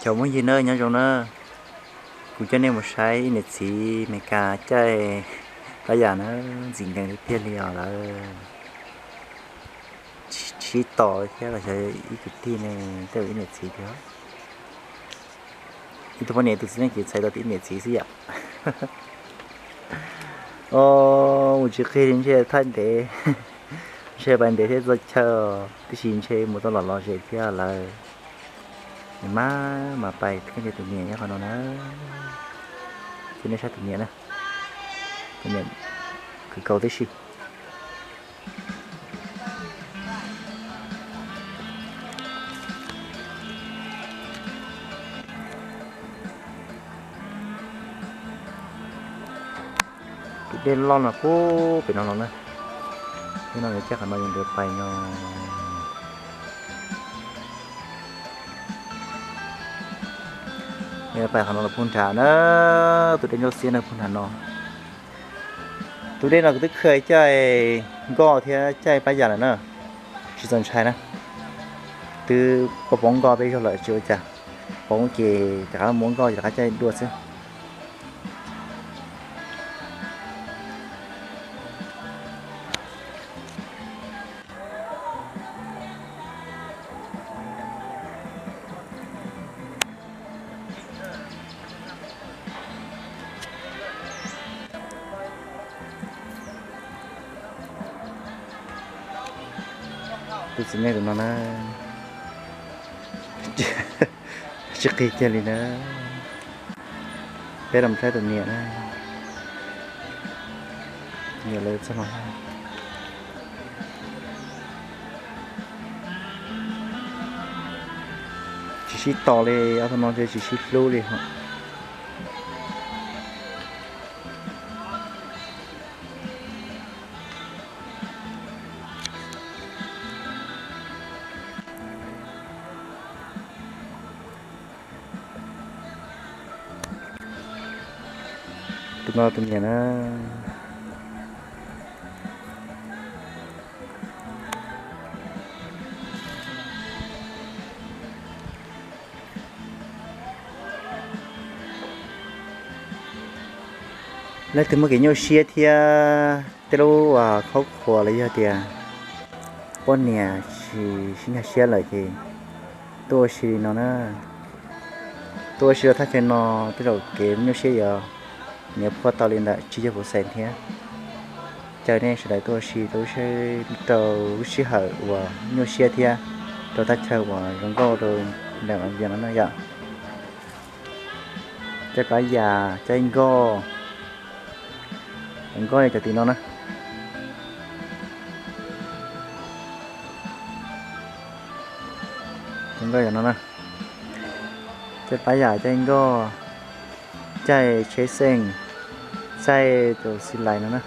Cov phooj ywg na, nyob zoo na, kuv coj nej mus saib ib niam txiv Meskas caij pab yam na, ntxim nkees tiag tiag li os lawm. Sib tos thiab los xyov ib kwv tij ne, tej zaum ib niam txiv thiab. Ib tug poj niam tus txiv neej ces txhais tau tias ib niam txiv xwb yom. Os, mus tsis qig li ntshe thaij ntev, ntshe pais ntev thiab txog chaw, tiam sis ntshe mus tau los los ze thiab lawm. Nws maj mam pais koj ntshe tus niam nyob qhov no na. Cia nej saib tus niam na, tus niam khwv kaus tib si. Tus dej loj no puag pem no los na. Dej no nws caij qhov no yuav nrhiav pais no. Pais qhov no los puag nrad na, tus dej ncauj xiab no puag nrad no. Tus dej no kuv twb khaws caij nkoj thiab caij pab yam lawm na, tsis txaus ntshai na. Twb poob nkoj peb zaug lawm tsis ua cas, poob ces rov qab muab nkoj ces rov qab caij dua xwb. Tus txiv neej tus no na, tsis qig kiag li na. Peb los saib tus niam na, niam lawv txog los tsis sib tos li, ob tug no ntshe tsis sib hlub li hos. Tus no tus niam na. Leej twg muaj kev nyuaj siab thiab tej lub khaub khuas los yog tias poj niam tsis sib nkag siab lawm ces tuaj ua si li no na. Tuaj ua si rau thaj chaw no tej zaum kev nyuaj siab yuav, nws yuav phuaj tau li ntawm tsib caug percent thiab. Caw nej sawv daws tuaj ua si rau lub sij hawm uas nyuaj siab thiab rau thaj chaw uas zoo nkauj rau nram Vaj Vias no na yom. Caij pab yam, caij nkoj, nkoj cov tim no na. Caij nkoj cov no na, caij pab yam, caij nkoj, caij tsheb xeej, caij tus xib lais no na.